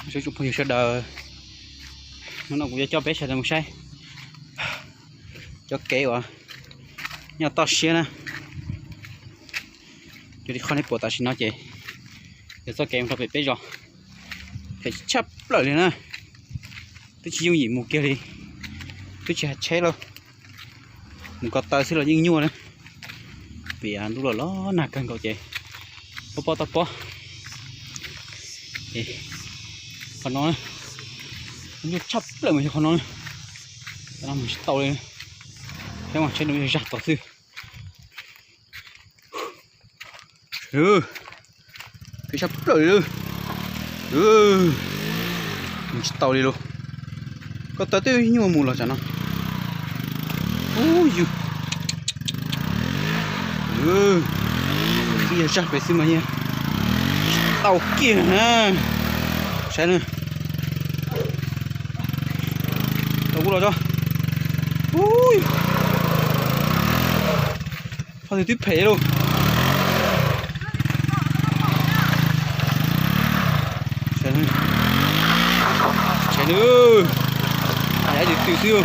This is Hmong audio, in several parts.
Sawv daws, hnub no kuv yuav coj peb sawv daws mus saib cov kev uas nyob toj siab na. Raws li qhov nej pom tam sim no ces yog txoj kev mus rau pem peb zos, phem tshaj plaws li na. Twb tsis yooj yim mus kiag li, twb tsis hais tsheb lauj, mus ko taw xwb los yeej nyuaj na. Vim ntuj los los nag kawg nkaus ces pob pob toj pob. Qhov no nyuaj tshaj plaws mas yog qhov no, mus tsis tau li, peb mas tsheb no yog zaj tod xwb. Phem tshaj plaws li, mus tsis tau li lauj. Ko taw twb nyuaj mus los tsam no. Ub yug, twb yog zaj pem xwb mas yeej tsis tau kiag na. Saib na, tau kuv los tso. Ub, qhov twg twb phem lauj. Tsheb nws, tsheb nws, twm twm xwb.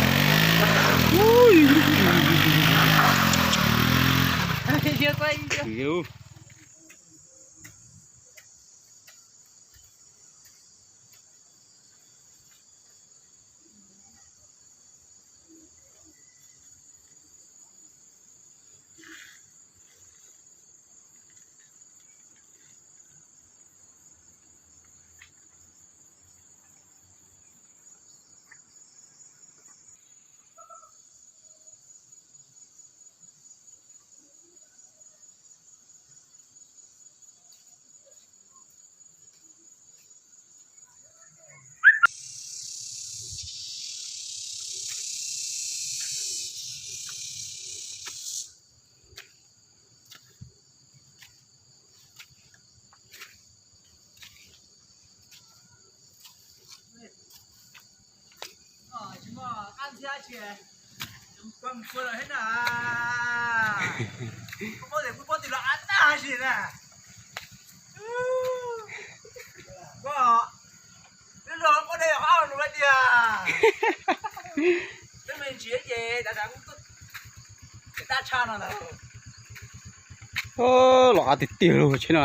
Los av tiag tiag lauj tsheb no.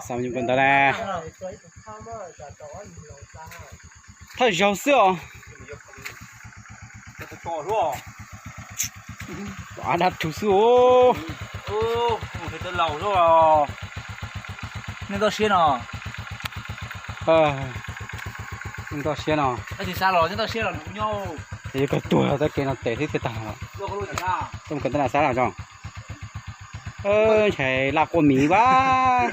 Xav mus ntawd na. Thawj zaug xwb os. Los av dab rhuv xwb os. Nej toj siab no. Nej toj siab no. Yuav kawg tuag txoj kev no tes xwb thiaj tag. Tej mus kawm ntawv na xav los zoo. Ntshai laj quaj mis vaj.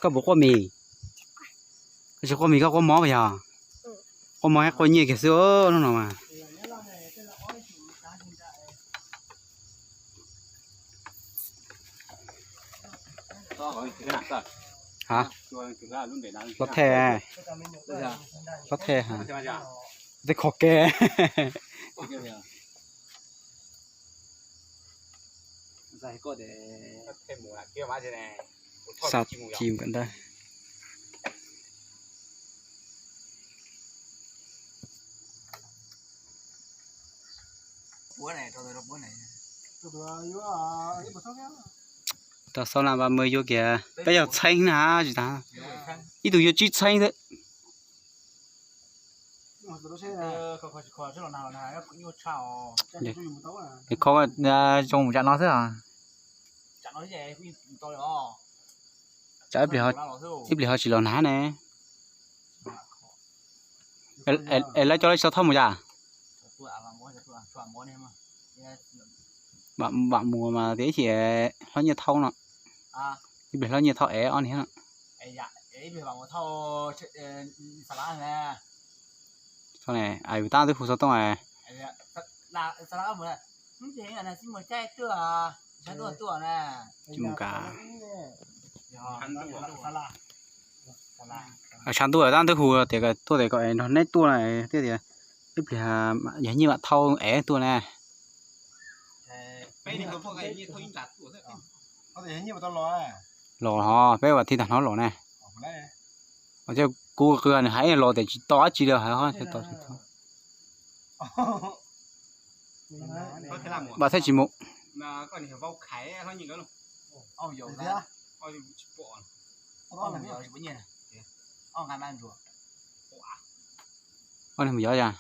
Koj puas quaj mis? Koj tsis quaj mis, koj quaj mob puas yog? Quaj mob, quaj nyiaj kiag xwb hnub no mas. Hlob Thej, Hlob Thej, tej kho kev. Xa ci mus kawm ntawv. Tau xaus na, ba mw yuav kiag peb yog txheeb na tsis tas, ib tug yuav tsib txheeb xwb. Kho zoo tsam no xwb. Tsam ib pliag ho tsis los nag ne. Es lawv coj lawv tsis tau thauj mus yam? Vam mus mas tias ib chim hlob nyiaj thauj no, ib pliag hlob nyiaj thauj es ob niag no. Yus tab twb hu xov tooj. Tsis mus kam. Tshav ntuj tab twb hu tias tuaj tias kom nrog neb tuaj na, thiaj tias ib pliag yog nyiaj mam thauj es tuaj na. Los ho peb vas thiv tag hnov los ne. Kuv qw nws hais los tias tsis tau dab tsi li hais. Vas thiab tsis mus. Ob niag mus yov yas.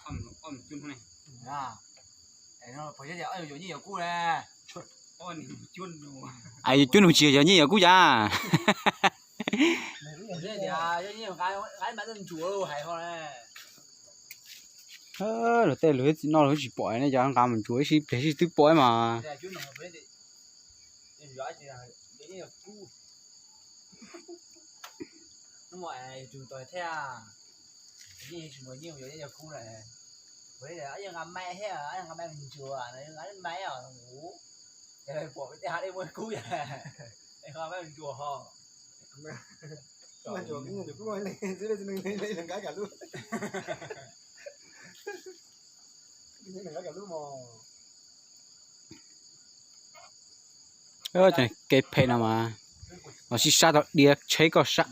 As, yus cuab nus tsis yog nyiaj yog kub yas. Luag tej luag txiv no luag tsis pom ne, yog nqa mus ntsuas ib pliag twb pom mas. Kev phem no mas, los sib sab tau diav tsheb koj sab.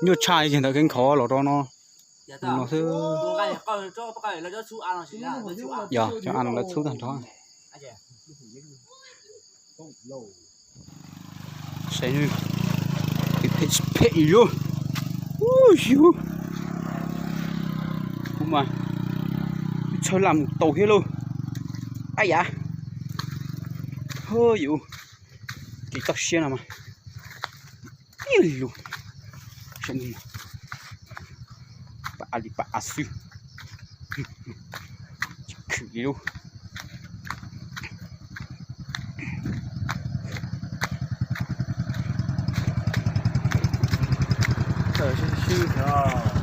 Nyuaj tshaj ib ntawm kev nkhaus los rau no, no xwb. Yog cov a no lawv txhub tag nrho. Saib, phem tsis phem li. Yus, kuv mas txhawb lam mus tau thiab lauj. Ab yam, yus, kev toj siab no mas tiag li lus. Pam a li pam a xwb. Tsis khwm li lub. Tawm sib sib os.